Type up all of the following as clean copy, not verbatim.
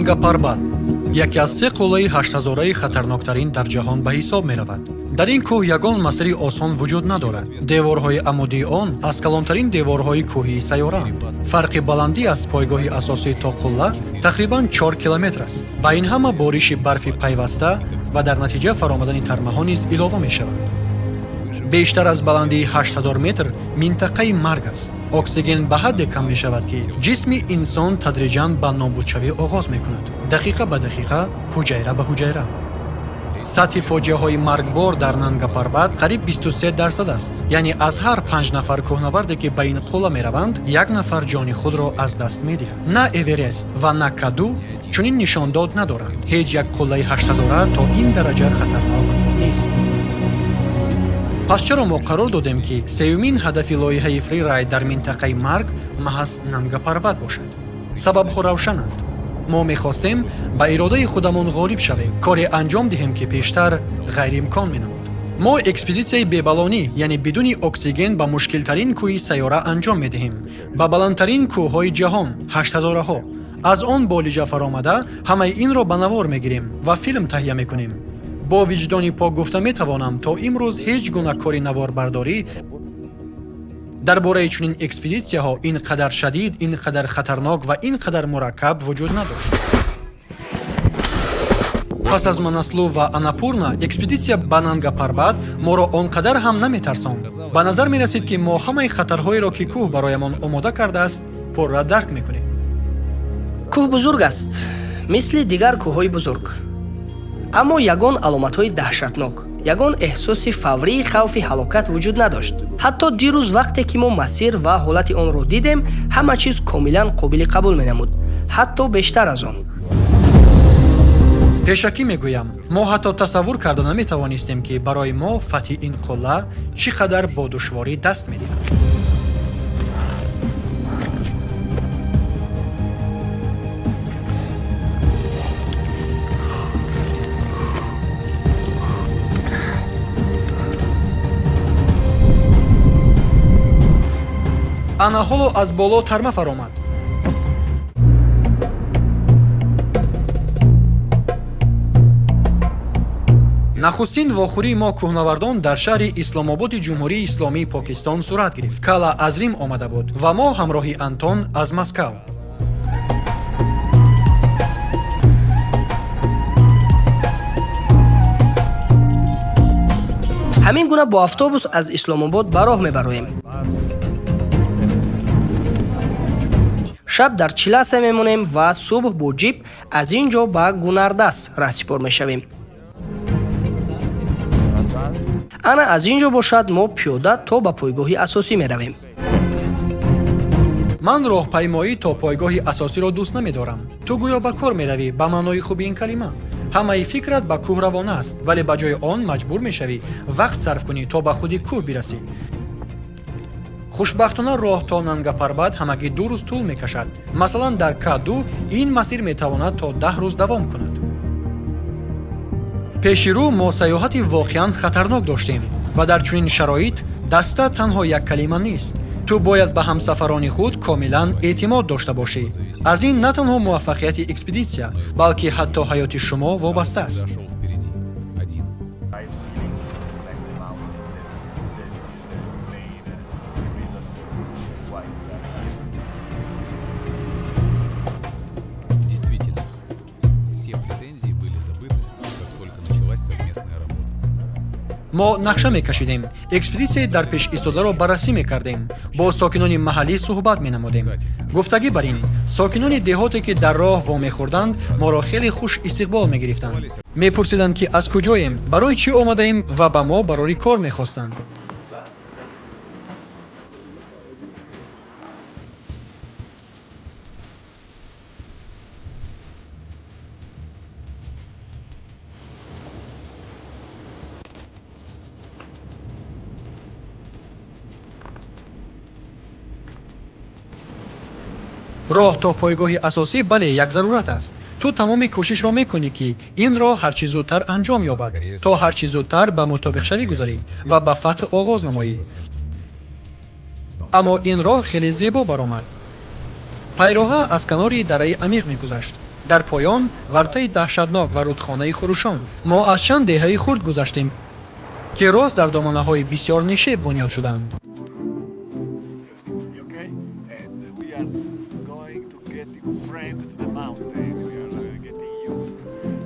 Нанга Парбат яке аз се қуллаи ҳаштҳазораи хатарноктарин дар ҷаҳон ба ҳисоб меравад. Дар ин кӯҳ ягон масири осон вуҷуд надорад. Деворҳои амудии он аз калонтарин деворҳои кӯҳии сайёраанд. Фарқи баландӣ аз пойгоҳи асосӣ то қулла тақрибан 4 километр аст. Ба ин ҳама бориши барфи пайваста ва дар натиҷа фаромадани тармаҳо низ илова мешаванд. Бештар аз баландии 8000 метр минтақаи марг аст. Оксиген ба ҳадде кам мешавад, ки ҷисми инсон тадриҷан ба нобудшавӣ оғоз мекунад, дақиқа ба дақиқа, ҳуҷайра ба ҳуҷайра. Сатҳи фоҷиаҳои маргбор дар Нангапарбат қариб 23% аст, яъне аз ҳар панҷ нафар кӯҳнаварде, ки ба ин қулла мераванд, як нафар ҷони худро аз даст медиҳад. На Эверест ва на Каду чунин нишондод надоранд. Ҳеҷ як қуллаи ҳаштҳазора то ин дараҷа хатарнок нест. Пас чаро мо қарор додем, ки сеюмин ҳадафи лоиҳаи фрирайд дар минтақаи марг маҳз Нангапарбат бошад? Сабабҳо равшананд. Мо мехостем ба иродаи худамон ғолиб шавем, коре анҷом диҳем, ки пештар ғайриимкон менамуд. Мо экспедитсияи бебалонӣ, яъне бидуни оксиген, ба мушкилтарин кӯҳи сайёра анҷом медиҳем, ба баландтарин кӯҳҳои ҷаҳон, ҳаштҳазораҳо. Аз он бо лиҷа фаромада, ҳамаи инро ба навор мегирем ва филм таҳия мекунем. Бо виҷдони пок гуфта метавонам, то имрӯз ҳеҷ гуна кори наворбардорӣ дар бораи чунин экспедитсияҳо ин қадар шадид, ин қадар хатарнок ва ин қадар мураккаб вуҷуд надошт. Пас аз Манаслу ва Анапурна экспедитсия ба Нангапарбат моро он қадар ҳам наметарсонд. Ба назар мерасид, ки мо ҳамаи хатарҳоеро, ки кӯҳ бароямон омода кардааст, пурра дарк мекунем. Кӯҳ бузург аст, мисли дигар кӯҳҳои бузург, аммо ягон аломатҳои даҳшатнок, ягон эҳсоси фаврии хавфи ҳалокат вуҷуд надошт. Ҳатто дирӯз, вақте ки мо масир ва ҳолати онро дидем, ҳама чиз комилан қобили қабул менамуд, ҳатто бештар аз он. Пешакӣ мегӯям, мо ҳатто тасаввур карда наметавонистем, ки барои мо фатҳи ин қулла чӣ қадар бо душворӣ даст медиҳад. Ана ҳоло аз боло тарма фаромад. Нахустин вохӯрии мо, кӯҳнавардон, дар шаҳри Исломободи Ҷумҳурии Исломии Покистон сурат гирифт. Кала аз Рим омада буд ва мо ҳамроҳи Антон аз Москав. Ҳамин гуна бо автобус аз Исломобод ба роҳ мебароем. Шаб дар Чиласа мемонем ва субҳ бо ҷип аз ин ҷо ба Гунардас раҳсипор мешавем. Ана аз ин ҷо бошад, мо пиёда то ба пойгоҳи асосӣ меравем. Ман роҳпаймоӣ то пойгоҳи асосиро дӯст намедорам. Ту гӯё ба кор меравӣ, ба маънои хуби ин калима. Ҳамаи фикрат ба кӯҳ равона аст, вале ба ҷои он маҷбур мешавӣ вақт сарф кунӣ, то ба худи кӯҳ бирасӣ. Хушбахтона, роҳ то Нангапарбат ҳамагӣ 2 рӯз тӯл мекашад. Масалан, дар К2 ин масир метавонад то 10 рӯз давом кунад. Пеши рӯ мо саёҳати воқеан хатарнок доштем ва дар чунин шароит даста танҳо як калима нест. Ту бояд ба ҳамсафарони худ комилан эътимод дошта бошӣ. Аз ин на танҳо муваффақияти экспедитсия, балки ҳатто ҳаёти шумо вобаста аст. Шел впереди. Один. I feeling like the mountain that is the main reason why we are here. Действительно, все претензии были забыты, как только началась совместная работа. Мо нақша мекашидем, экспедитсияи дар пеш истодаро баррасӣ мекардем, бо сокинони маҳаллӣ суҳбат менамудем. Гуфтагӣ бар ин, сокинони деҳоте, ки дар роҳ вомехӯрданд, моро хеле хуш истиқбол мегирифтанд. Мепурсиданд, ки аз куҷоем, барои чӣ омадаем ва ба мо барори кор мехостанд. Роҳ то пойгоҳи асосӣ, бале, як зарурат аст. Ту тамоми кӯшишро мекунӣ, ки ин роҳ ҳарчи зудтар анҷом ёбад, то ҳарчи зудтар ба мутобиқшавӣ гузарӣ ва ба фатҳ оғоз намоӣ. Аммо ин роҳ хеле зебо баромад. Пайроҳа аз канори дараи амиқ мегузашт. Дар поён вартаи даҳшатнок ва рудхонаи хурӯшон. Мо аз чанд деҳаи хурд гузаштем, ки рост дар доманаҳои бисёр нишеб бунёд шуданд. Okay, and we are going to getting friend to the mountain. We are getting used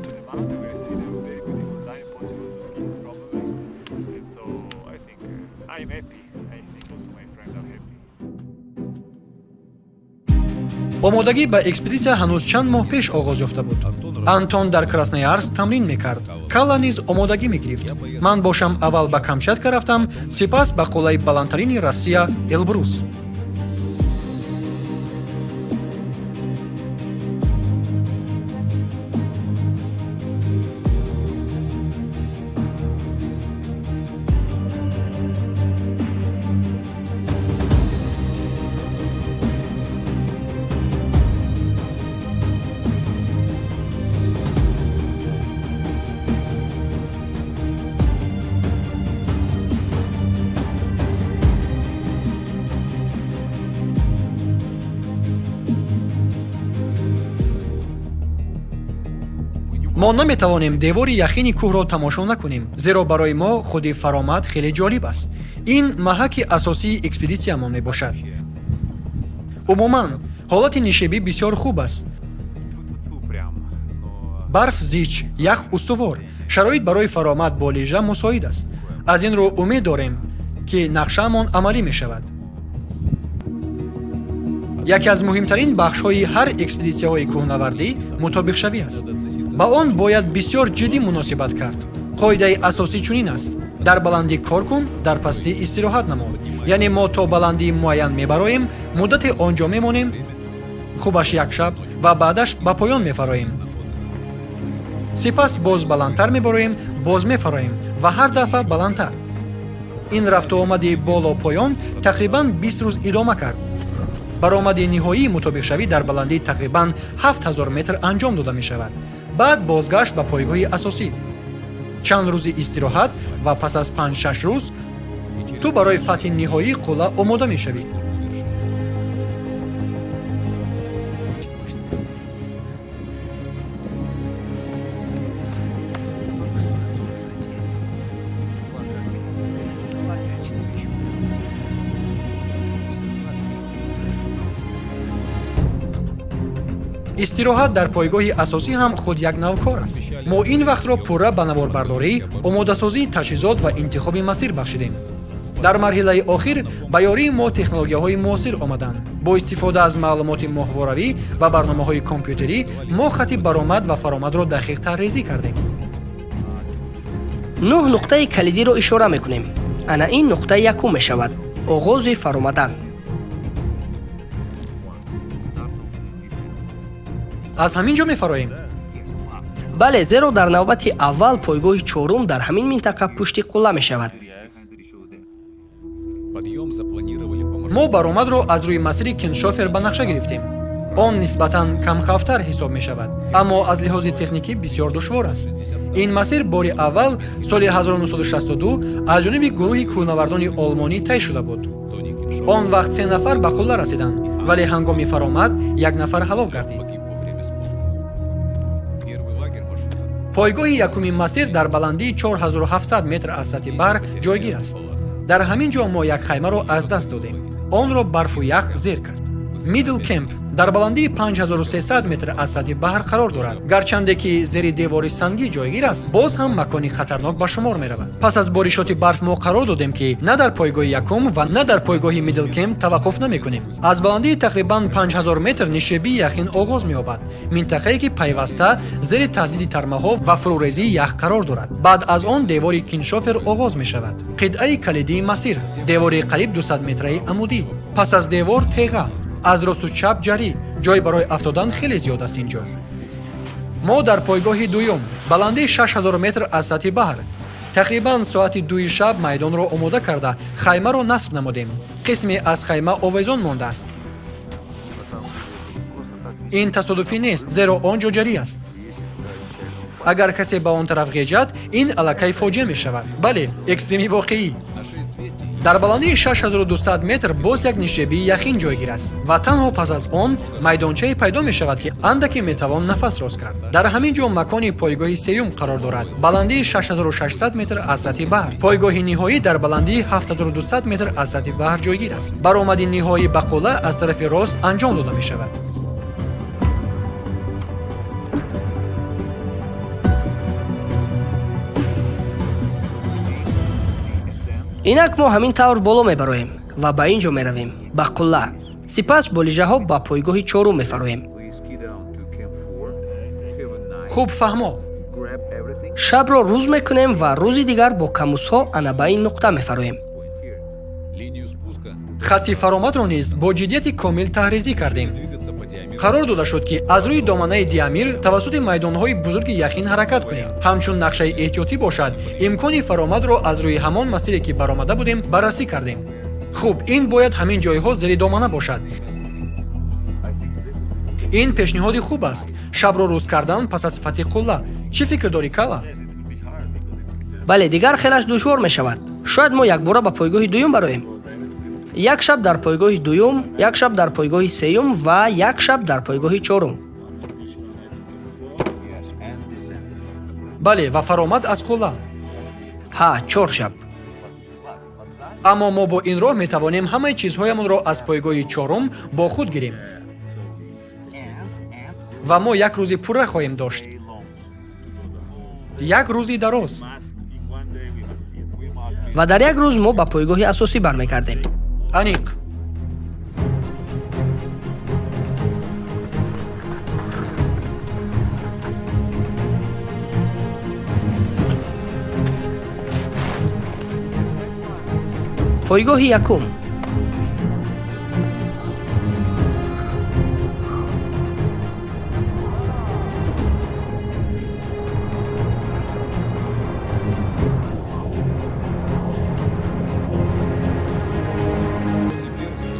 to the mountain. We see the very beautiful line possible to ski probably. And so I think I'm happy. I think also my friends are happy. Омодагӣ ба экспедитсия ҳанӯз чанд моҳ пеш оғоз ёфта буд. Антон дар Красноярск тамрин мекард, Калла низ омодагӣ мегирифт. Ман бошам, аввал ба Камчатка рафтам, сипас ба қуллаи баландтарини Россия, Элбрус. Мо наметавонем девори яхини кӯҳро тамошо накунем, зеро барои мо худи фаромад хеле ҷолиб аст. Ин маҳаки асосии экспедитсиямон мебошад. Умуман, ҳолати нишебӣ бисёр хуб аст. Тьфу-тьфу прям. Но Барф зич, ях устувор, шароит барои фаромад бо лижа мусоид аст. Аз ин рӯ умед дорем, ки нақшаамон амалӣ мешавад. Яке аз муҳимтарин бахшҳои ҳар экспедитсияҳои кӯҳнавардӣ мутобиқшавӣ аст. Ба он бояд бисёр ҷиддӣ муносибат кард. Қоидаи асосӣ чунин аст: дар баландӣ кор кун, дар пастӣ истироҳат намо. Яъне мо то баландии муайян мебароем, муддате он ҷо мемонем, хубаш як шаб, ва баъдаш ба поён мефароем. Сипас боз баландтар мебароем, боз мефароем ва ҳар дафъа баландтар. Ин рафтуомади боло-поён тақрибан 20 рӯз идома кард. Баромади ниҳоии мутобиқшавӣ дар баландии тақрибан 7000 метр анҷом дода мешавад. Баъд бозгашт ба пойгоҳи асосӣ, чанд рӯзи истироҳат ва пас аз 5-6 рӯз ту барои фатҳи ниҳоии қулла омода мешавӣ. Только 100 Волгоградская. 2, 5, 4 еще. 2, 3. Истироҳат дар пойгоҳи асосӣ ҳам худ як нав кор аст. Мо ин вақтро пурра ба наворбардорӣ, омодасозии таҷҳизот ва интихоби масир бахшидем. Дар марҳилаи охир ба ёрии мо технологияҳои муосир омаданд. Бо истифода аз маълумоти моҳворавӣ ва барномаҳои компютерӣ мо хати баромад ва фаромадро дақиқ тарҳрезӣ кардем. Нӯҳ нуқтаи калидиро ишора мекунем. Ана ин нуқтаи якум мешавад, оғози фаромадан. Start of the descent. Аз ҳамин ҷо мефароем. Бале, зеро дар навбати аввал пойгоҳи чорум дар ҳамин минтақа пушти қулла мешавад. Подъем запланировали по Мо маршруту. баромадро аз рӯи масири Киншофер ба нақша гирифтем. Он нисбатан камхавфтар ҳисоб мешавад, аммо аз лиҳози техникӣ бисёр душвор аст. Ин масир бори аввал соли 1962 аз ҷониби гурӯҳи кӯҳнавардони олмонӣ тай шуда буд. Тони Киншофер Он вақт се нафар ба қулла расиданд, вале ҳангоми фаромад як нафар ҳалок гардид. погиб во время спуска. Первый лагерь маршрута Пойгоҳи якумин масир дар баландии 4700 метр аз сатҳи баҳр ҷойгир аст. Дар ҳамин ҷо мо як хаймаро аз даст додем, онро барфу ях зер кард. Мидл Кемп дар баландии 5300 метр аз сатҳи баҳр қарор дорад. Гарчанде ки зери девори сангӣ ҷойгир аст, боз ҳам макони хатарнок ба шумор меравад. Пас аз боришоти барф мо қарор додем, ки на дар пойгоҳи якум ва на дар пойгоҳи Мидл Кемп таваққуф намекунем. Аз баландии тақрибан 5000 метр нишебии яхин оғоз меёбад, минтақае ки пайваста зери таҳдиди тармаҳо ва фурӯрезии ях қарор дорад. Баъд аз он девори Киншофер оғоз мешавад, қитъаи калидии масир, девори қариб 200 метраи амудӣ. Пас аз девор теға, аз росту чап ҷарӣ, ҷой барои афтодан хеле зиёд аст инҷо. Мо дар пойгоҳи дуюм, баландии 6000 метр аз сатҳи баҳр, тақрибан соати 2-и шаб майдонро омода карда, хаймаро насб намудем. Қисме аз хайма овезон мондааст. Ин тасодуфӣ нест, зеро он ҷо ҷарӣ аст. Агар касе ба он тараф ғеҷад, ин аллакай фоҷиа мешавад. Бале, экстрими воқеӣ. На 6200. Дар баландии 6200 метр боз як нишебии яхин ҷойгир аст ва танҳо пас аз он майдончае пайдо мешавад, ки андаке метавон нафас рост кард. Дар ҳамин ҷо макони пойгоҳи сеюм қарор дорад, баландии 6600 метр аз сатҳи баҳр. Пойгоҳи ниҳоӣ дар баландии 7200 метр аз сатҳи баҳр ҷойгир аст. Баромади ниҳоӣ ба қулла аз тарафи рост анҷом дода мешавад. Инак мо ҳамин тавр боло мебароем ва ба ин ҷо меравем, ба қулла. Сипас бо лижаҳо ба пойгоҳи чорум мефароем. Хуб, фаҳмо. Шабро рӯз мекунем ва рӯзи дигар бо камусҳо ана ба ин нуқта мефароем. Линию спуска Хатти фаромадро низ бо ҷиддияти комил таҳризӣ кардем. двигаться по Диамиру. Қарор дода шуд, ки аз рӯи доманаи Диамир тавассути майдонҳои бузурги яхин ҳаракат кунем. Ҳамчун нақшаи эҳтиётӣ бошад, имкони фаромадро аз рӯи ҳамон масире, ки баромада будем, баррасӣ кардем. Хуб, ин бояд ҳамин ҷойҳо зери домана бошад. Ин пешниҳоди хуб аст: шабро рӯз кардан пас аз фатҳи қулла. Чӣ фикр дорӣ, Кала? Бале, дигар хелаш душвор мешавад. Шояд мо якбора ба пойгоҳи дуюм бароем. Як шаб дар пойгоҳи дуюм, як шаб дар пойгоҳи сеюм ва як шаб дар пойгоҳи чорум. Бале, ва фаромад аз қулла. Ҳа, 4 шаб. Аммо мо бо ин роҳ метавонем ҳамаи чизҳоямонро аз пойгоҳи чорум бо худ гирем ва мо як рӯзи пурра хоҳем дошт, як рӯзи дароз. Ва дар як рӯз мо ба пойгоҳи асосӣ бармегардем. Аниқ. Пойгоҳи якум. После первых же акклиматизационных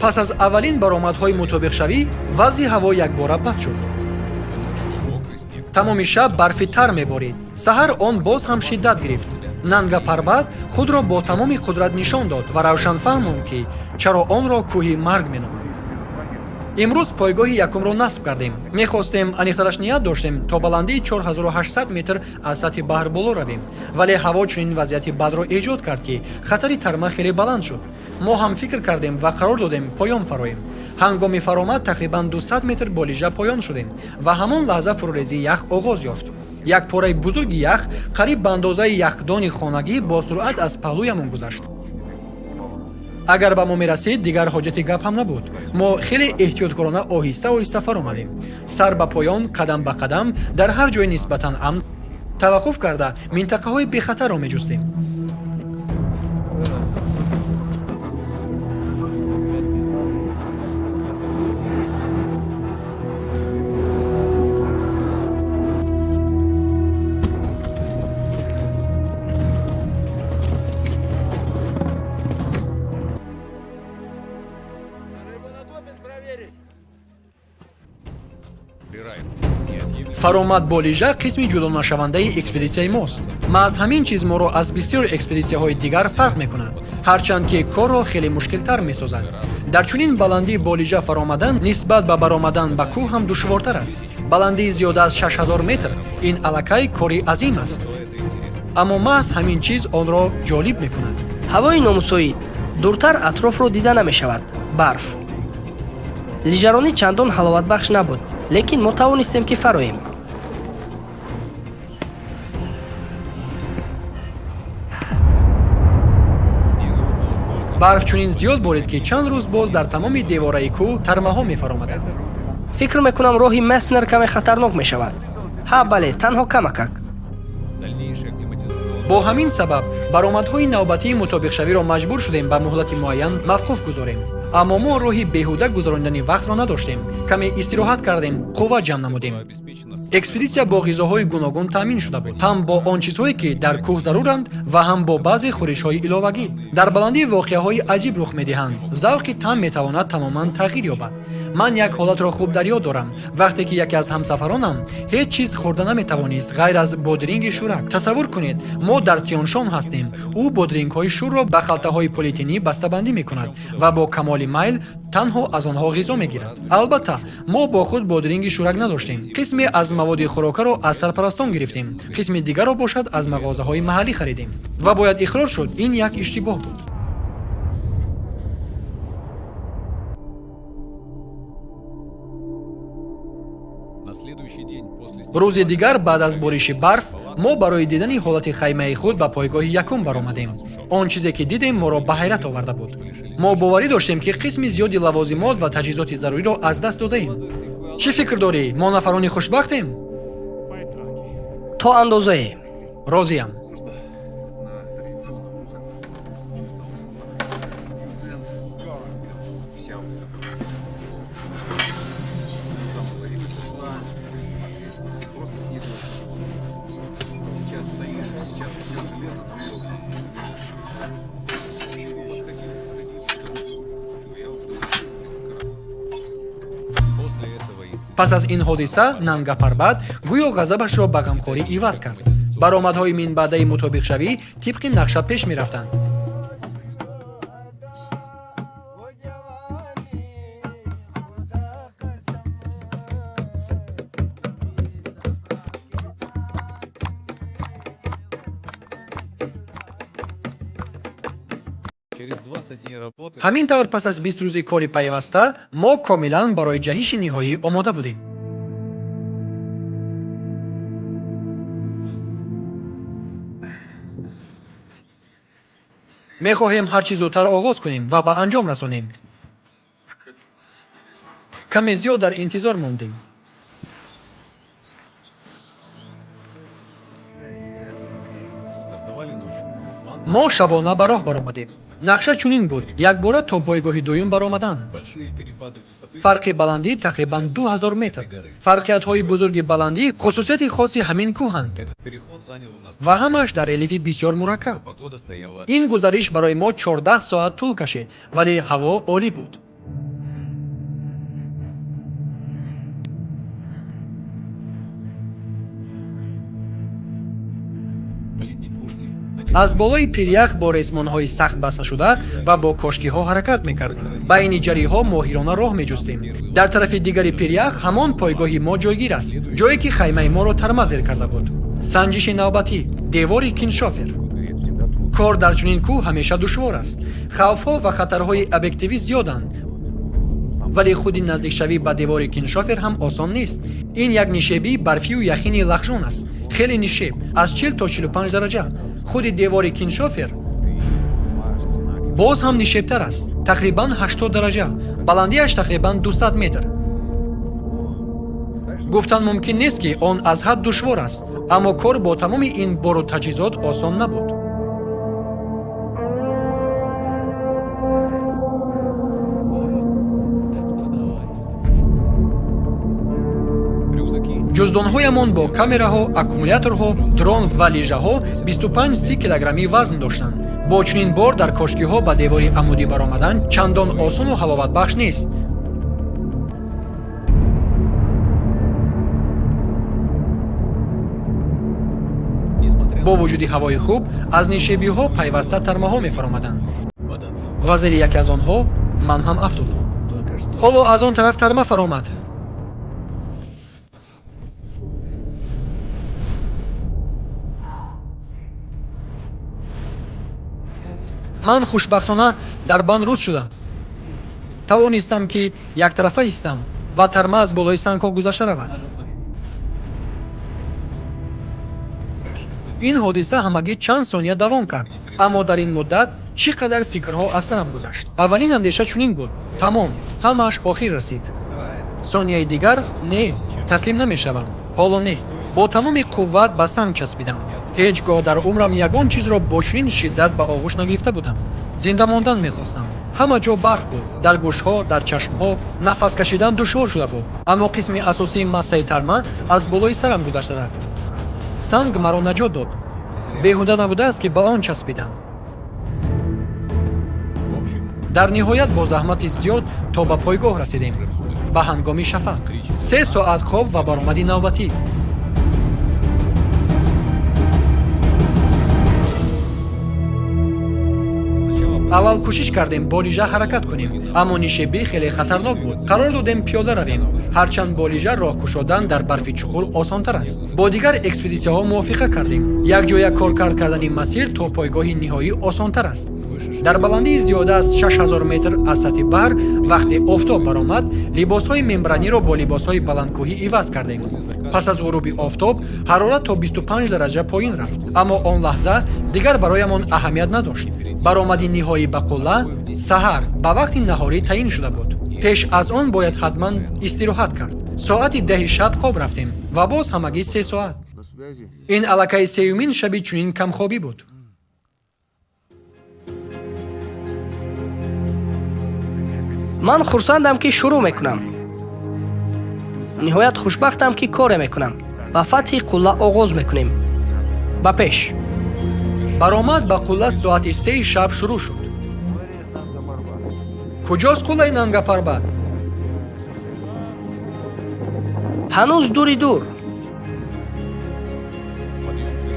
Пас аз аввалин баромадҳои мутобиқшавӣ вазъи ҳаво якбора бад шуд. всю ночь шел мокрый снег. Тамоми шаб барфи тар меборид. Саҳар он боз ҳам шиддат гирифт. Нанга Парбат худро бо тамоми қудрат нишон дод ва равшан фаҳмонд, ки чаро онро кӯҳи марг меноманд. Имрӯз пойгоҳи якумро насб кардем. Мехостем, аниқтараш ният доштем, то баландии 4800 метр аз сатҳи баҳр боло равем, вале ҳаво чунин вазъияти бадро эҷод кард, ки хатари тарма хеле баланд шуд. Мо ҳам фикр кардем ва қарор додем поён фароем. Ҳангоми фаромад тақрибан 200 метр бо лижа поён шудем ва ҳамон лаҳза фурӯрезии ях оғоз ёфт. Як пораи бузурги ях қариб ба андозаи яхдони хонагӣ бо суръат аз паҳлӯямон гузашт. Агар ба мо мерасид, дигар ҳоҷати гап ҳам набуд. Мо хеле эҳтиёткорона оҳиста оҳиста фаромадем, сар ба поён, қадам ба қадам, дар ҳар ҷои нисбатан амн таваққуф карда, минтақаҳои бехатарро меҷустем. Фрирайд. Неотъемлемый Фаромад бо лижа қисми ҷудонашавандаи экспедитсияи мост. Маҳз ҳамин чиз моро аз бисёр экспедитсияҳои дигар фарқ мекунад, ҳарчанд ки корро хеле мушкилтар месозад. Дар чунин баландӣ бо лижа фаромадан нисбат ба баромадан ба кӯҳ ҳам душвортар аст. Баландии зиёда аз 6000 метр ин аллакай кори азим аст, То это интересно. аммо маҳз ҳамин чиз онро ҷолиб мекунад. Ҳавои номусоид. Дуртар атрофро дида намешавад. Барф. Лижаронӣ чандон ҳаловатбахш набуд, лекин мо тавонистем, ки фароем. Снега выпало столько, Барф чунин зиёд борид, ки чанд рӯз боз дар тамоми девораи кӯҳ тармаҳо мефаромаданд. Фикр мекунам, роҳи Меснер каме хатарнок мешавад. Ҳа, бале, танҳо камакак. Дальнейшая акклиматизационная Бо ҳамин сабаб баромадҳои навбатии мутобиқшавиро маҷбур шудем ба муҳлати муайян мавқуф гузорем. Аммо мо роҳи беҳуда гузаронидани вақтро надоштем. Каме истироҳат кардем, қувва ҷамъ намудем. была обеспечена Экспедитсия бо ғизоҳои гуногун таъмин шуда буд, ҳам бо он чизҳое, ки дар кӯҳ заруранд, ва ҳам бо баъзе хӯришҳои иловагӣ. Дар баландӣ воқеаҳои аҷиб рух медиҳанд. Завқи таъм метавонад тамоман тағйир ёбад. Ман як ҳолатро хуб дар ёд дорам, вақте ки яке аз ҳамсафаронам ҳеҷ чиз хӯрда наметавонист, ғайр аз бодринги шӯрак. Тасаввур кунед, мо дар Тяншон ҳастем. Ӯ бодрингҳои шӯрро ба халтаҳои полиэтиленӣ бастабандӣ мекунад ва бо камоли майл танҳо аз онҳо ғизо мегирад. Албатта, мо бо худ бодринги шӯрак надоштем. Қисме аз маводи хӯрокаро аз сарпарастон гирифтем, қисми дигарро бошад, аз мағозаҳои маҳаллӣ харидем. Ва бояд иқрор шуд, ин як иштибоҳ буд. На следующий день после Рӯзи дигар баъд аз бориши барф мо барои дидани ҳолати хаймаи худ ба пойгоҳи якум баромадем. Он чизе, ки дидем, моро ба ҳайрат оварда буд. Мо боварӣ доштем, ки қисми зиёди лавозимот ва таҷҳизоти заруриро аз даст додаем. Чӣ фикр дорӣ, мо нафарони хушбахтем? Quite lucky. То андозае. Розиям. На традиционном русском чисто вся вот там лавина сошла, просто снизилась. Сейчас стоишь, сейчас все железо подходил, подходил, я вот несколько раз. После этого инцидента Пас аз ин ҳодиса Нанга Парбат гӯё ғазабашро ба ғамхорӣ иваз кард. Баромадҳои минбаъдаи мутобиқшавӣ тибқи нақша пеш мерафтанд. Через 20 дней работы Ҳамин тавр, пас аз 20 рӯзи кори пайваста мо комилан барои ҷаҳиши ниҳоӣ омода будем. Мехоҳем ҳарчи зудтар оғоз кунем ва ба анҷом расонем. Каме зиёд дар интизор мондем. Стартовали ночью. План Мо шабона ба роҳ баромадем. Нақша чунин буд: якбора то пойгоҳи дуюм баромадан. Большие перепады высоты. Фарқи баландӣ тақрибан 2000 метр. Фарқиятҳои бузурги баландӣ хусусияти хоси ҳамин кӯҳанд. Этот переход занял у нас Ва ҳамааш дар релефи бисёр мураккаб. Погода стояла. Ин гузариш барои мо 14 соат тӯл кашид, вале ҳаво олӣ буд. Ледник Ужный. Аз болои пирях бо ресмонҳои сахт басташуда ва бо кошкиҳо ҳаракат мекардем. Байни ҷариҳо моҳирона роҳ меҷустем. Дар тарафи дигари пирях ҳамон пойгоҳи мо ҷойгир аст, ҷое ки хаймаи моро тарма зер карда буд. Санҷиши навбатӣ: девори Киншофер. Всегда трудно. Кор дар чунин кӯҳ ҳамеша душвор аст. Хавфҳо ва хатарҳои объективӣ зиёданд, вале худи наздикшавӣ ба девори Киншофер ҳам осон нест. Ин як нишебии барфию яхини лахжон аст, хеле нишеб, аз 40 то 45 дараҷа. Худи девори Киншофер боз ҳам нишебтар аст, тақрибан 80 дараҷа. Баландиаш тақрибан 200 метр. Гуфтан мумкин нест, ки он аз ҳад душвор аст, аммо кор бо тамоми ин бору таҷҳизот осон набуд. Рюкзаки Ҷуздонҳоямон бо камераҳо, аккумуляторҳо, дрон ва лижаҳо 25-30 килограммӣ вазн доштанд. Бо чунин бор дар кошкиҳо ба девори амудӣ баромадан чандон осону ҳаловатбахш нест. Несмотря Бо вуҷуди ҳавои хуб, аз нишебиҳо пайваста тармаҳо мефаромаданд вода ва зери яке аз онҳо ман ҳам афтодам. Ҳоло аз он тараф тарма фаромад. Ман хушбахтона дар банд рӯз шудам. Тавонистам, ки яктарафа истам ва тарма аз болои сангҳо гузашта равад. Ин ҳодиса ҳамагӣ чанд сония давом кард, аммо дар ин муддат чӣ қадар фикрҳо аз сарам гузашт. Аввалин андеша чунин буд: тамом, ҳамааш охир расид. Сонияи дигар: не, таслим намешавам, ҳоло не. Бо тамоми қувват ба санг часпидам. Ҳеҷ гоҳ дар умрам ягон чизро бо чунин шиддат ба оғӯш нагирифта будам. Зинда мондан мехостам. Ҳама ҷо барф буд, дар гӯшҳо, дар чашмҳо. Нафас кашидан душвор шуда буд, аммо қисми асосии массаи тарма аз болои сарам гузашта рафт. Санг маро наҷот дод. Беҳуда набудааст, ки ба он часпидам. В общем, Дар ниҳоят бо заҳмати зиёд то ба пойгоҳ расидем. Ба ҳангоми шафақ. 3 соат хоб ва баромади навбатӣ. Аввал кӯшиш кардем бо лижа ҳаракат кунем, аммо нишебӣ хеле хатарнок буд. Қарор додем пиёда равем, ҳарчанд бо лижа роҳ кушодан дар барфи чуқур осонтар аст. Бо дигар экспедитсияҳо мувофиқа кардем. Якҷоя коркард кардани масир то пойгоҳи ниҳоӣ осонтар аст. Дар баландии зиёда аз 6000 метр аз сатҳи баҳр вақте офтоб баромад, либосҳои мембраниро бо либосҳои баландкӯҳӣ иваз кардем. Пас аз ғуруби офтоб ҳарорат то 25 дараҷа поин рафт, аммо он лаҳза дигар бароямон аҳамият надошт. Баромади ниҳоӣ ба қулла саҳар ба вақти наҳорӣ таъин шуда буд. Пеш аз он бояд ҳатман истироҳат кард. Соати 10-и шаб хоб рафтем ва боз ҳамагӣ 3 соат. Ин аллакай сеюмин шаби чунин камхобӣ буд. Ман хурсандам, ки шурӯъ мекунам. Ниҳоят хушбахтам, ки коре мекунам. Ба фатҳи қулла оғоз мекунем. Ба пеш! Баромад ба қулла соати 3-и шаб шурӯъ шуд. Куҷост қуллаи Нангапарбат? Ҳанӯз дури дур.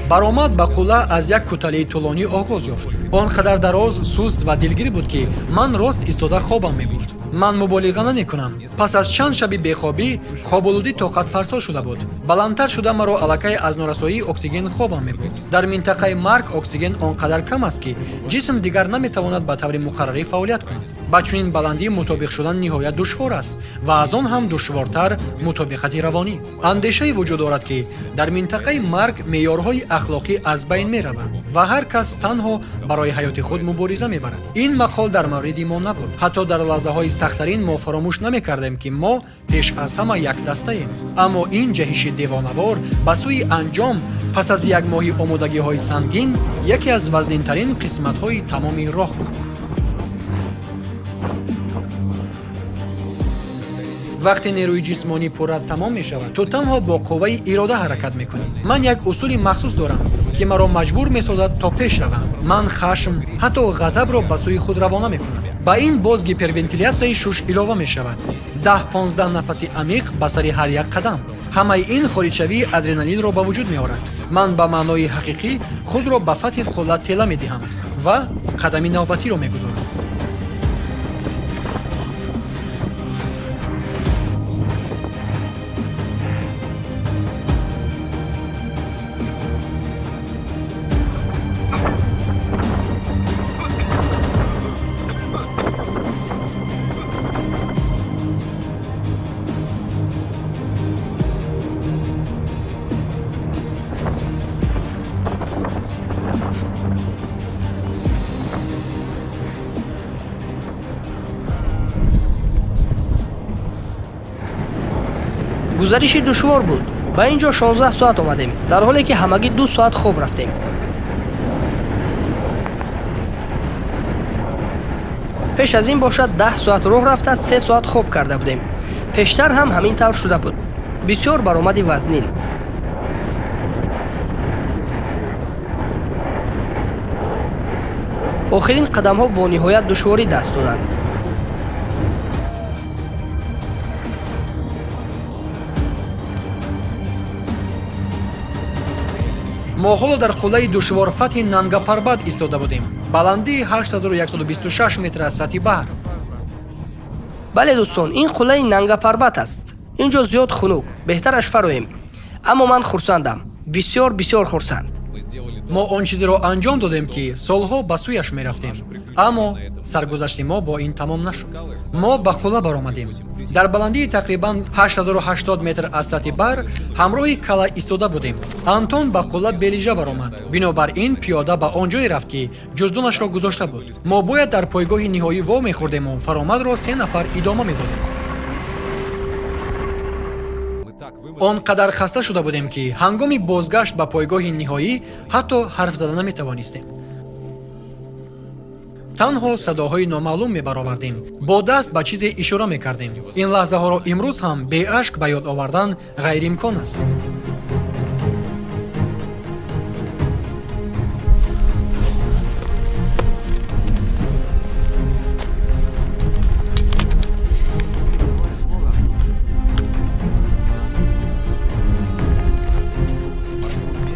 Баромад ба қулла аз як куталии тӯлонӣ оғоз ёфт. Он қадар дароз, суст ва дилгир буд, ки ман рост истода хобам мебурд. Ман муболиға намекунам. Пас аз чанд шаби бехобӣ хоболудӣ тоқатфарсо шуда буд. Баландтар шуда маро аллакай аз норасоии оксиген хобам мебурд. Дар минтақаи марг оксиген он қадар кам аст, ки ҷисм дигар наметавонад ба таври муқаррарӣ фаъолият кунад. Ба чунин баландӣ мутобиқ шудан ниҳоят душвор аст ва аз он ҳам душвортар мутобиқати равонӣ. Андешае вуҷуд дорад, ки дар минтақаи марг меъёрҳои ахлоқӣ аз байн мераванд ва ҳар кас танҳо барои ҳаёти худ мубориза мебарад. Ин мақол дар мавриди мо набуд. Ҳатто дар лаҳзаҳои сахттарин мо фаромӯш намекардем, ки мо пеш аз ҳама як дастаем. Аммо ин ҷаҳиши девонавор ба сӯи анҷом пас аз як моҳи омодагиҳои сангин яке аз вазнинтарин қисматҳои тамоми роҳ буд. Вақте нерӯи ҷисмонӣ пурра тамом мешавад, ту танҳо бо қувваи ирода ҳаракат мекунӣ. Ман як усули махсус дорам, ки маро маҷбур месозад то пеш равам. Ман хашм, ҳатто ғазабро ба сӯи худ равона мекунам. Ба ин боз гипервентилятсияи шуш илова мешавад, 10-15 нафаси амиқ ба сари ҳар як қадам. Ҳамаи ин хориҷшавии адреналинро ба вуҷуд меорад. Ман ба маънои ҳақиқӣ худро ба фатҳи қулла тела медиҳам ва қадами навбатиро мегузорам. Гузариши душвор буд. Ба ин ҷо 16 соат омадем, дар ҳоле ки ҳамагӣ 2 соат хоб рафтем. Пеш аз ин бошад, 10 соат роҳ рафта, 3 соат хоб карда будем. Пештар ҳам ҳамин тавр шуда буд. Бисёр баромади вазнин. Охирин қадамҳо бо ниҳоят душворӣ даст доданд. Мо ҳоло дар қуллаи душворфатҳи Нангапарбат истода будем, баландии 8126 метр аз сатҳи баҳр. Бале, дӯстон, ин қуллаи Нангапарбат аст. Ин ҷо зиёд хунук, беҳтараш фароем. Аммо ман хурсандам, бисёр, бисёр хурсанд. Мо он чизеро анҷом додем, ки солҳо ба сӯяш мерафтем. Аммо саргузашти мо бо ин тамом нашуд. Мо ба қулла баромадем. Дар баландии тақрибан 880 метр аз сатҳи баҳр ҳамроҳи Кала истода будем. Антон ба қулла бе лижа баромад, бинобар ин пиёда ба он ҷое рафт, ки ҷуздонашро гузошта буд. Мо бояд дар пойгоҳи ниҳоӣ во мехӯрдему фаромадро се нафар идома медодем. Он қадар хаста шуда будем, ки ҳангоми бозгашт ба пойгоҳи ниҳоӣ ҳатто ҳарф зада наметавонистем. Танҳо садоҳои номаълум мебаровардем, бо даст ба чизе ишора мекардем. Ин лаҳзаҳоро имрӯз ҳам беашк ба ёд овардан ғайриимкон аст.